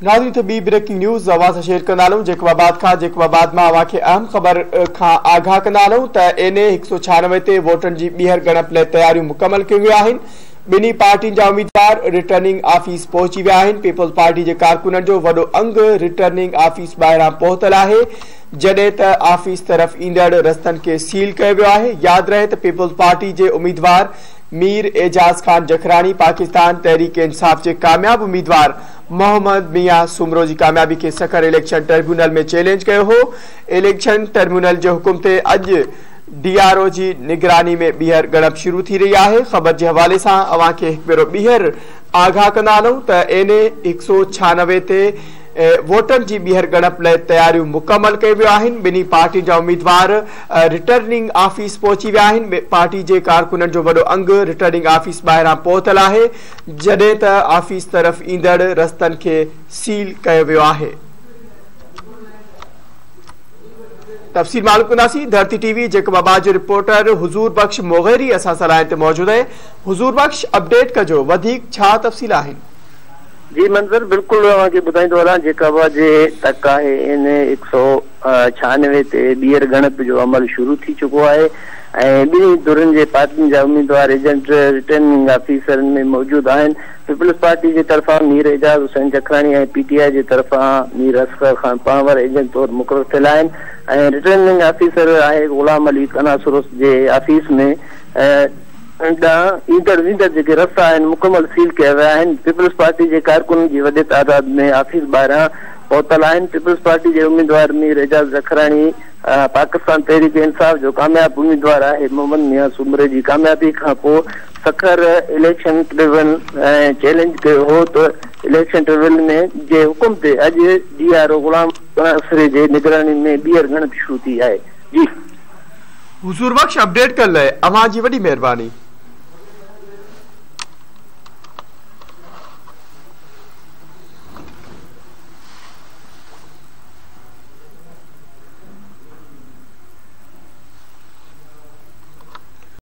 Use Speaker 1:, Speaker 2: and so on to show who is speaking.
Speaker 1: ناظرين ته ٻي بريڪنگ نيوز اوهان سان شيئر ڪندا هلون جيڪب آباد کان. جيڪب آباد مان اوهان کي اهم خبر کان آگاهه ڪندا هلون ته اين اي 196 تي ووٽن جي ٻيهر ڳڻپ لاء تياريون مڪمل ڪيون ويون آهن. ٻنهي پارٽين جا اميدوار رٽرننگ آفيس پهچي ويا آهن. پيپلز پارٽي جي ڪارڪنن جو وڏو انگ رٽرننگ آفيس ٻاهران پهتل آهي، جڏهن ته آفيس طرف ايندڙ رستن کي سيل ڪيو ويو آهي. ياد رهي ته پيپلز پارٽي جي اميدوار مير اعجاز خان جکراڻي پاڪستان تحريڪ انصاف جي ڪامياب اميدوار محمد ميان سومرو جي ڪاميابي کي سکر اليڪشن ٽربيونل ۾ چئلينج ڪيو هو. اليڪشن ٽربيونل جي حڪم تي اڄ ڊي آر او جي نگراني ۾ ٻيهر ڳڻپ شروع ٿي رهي آهي. خبر جي حوالي سان اوهان کي هڪ ڀيرو ٻيهر آگاهه ڪندا هلون ته اين اي 196 تي ووٽن جي ٻيهر ڳڻپ لاء تياريون مڪمل ڪيون ويون آهن. ٻنهي پارٽين جا اميدوار رٽرننگ آفيس پهچي ويا آهن. پارٽي جي ڪارڪنن جو وڏو انگ رٽرننگ آفيس ٻاهران پهتل آهي، جڏهن ته آفيس طرف ايندڙ رستن کي سيل ڪيو ويو آهي. تفصيل معلوم ڪنداسين. ڌرتي ٽي وي جيڪب آباد جو رپورٽر حضور بخش مغيري اسان سان لائين تي موجود آهي. حضور بخش اپڊيٽ ڪجو، وڌيڪ ڇا تفصيل آهن؟
Speaker 2: جي منظر بلڪل اوهان کي ٻڌائيندو هلان جيڪب آباد جي تڪ آهي اين اي 196 تي ٻيهر ڳڻپ جو عمل شروع ٿي چڪو آهي ۽ ٻنهي ڌرين جي پارٽين جا اميدوار ايجنٽ رٽرننگ آفيسرن ۾ موجود آهن. پيپلز پارٽي جي طرفان مير اعجاز حسين جکراڻي ۽ پي ٽي آء جي طرفان مير اصغر خان پنهور ايجنٽ طور مقرر ٿيل آهن ۽ رٽرننگ آفيسر آهي غلام علي قناصرو جي آفيس ۾ ڏانهن ايندڙ ويندڙ جيڪي رستا آهن مڪمل سيل ڪيا ويا آهن، پيپلز پارٽي جي ڪارڪنن جي وڏي تعداد ۾ آفيس ٻاهران پهتل آهن، پيپلز پارٽي جي اميدوار مير اعجاز جکراڻي پاڪستان تحريڪ انصاف جو ڪامياب اميدوار آهي، محمد ميان سومري جي ڪاميابي کانپوء سکر اليڪشن ٽربيونل چئلينج ڪيو هو ته اليڪشن ٽربيونل جي حڪم تي اڄ ڊي آر او غلام قناصري جي نگراني ۾ ٻيهر ڳڻپ شروع ٿي آهي. جي.
Speaker 1: حضور بخش اپڊيٽ ڪرڻ لاء اوهان جي وڏي مهرباني.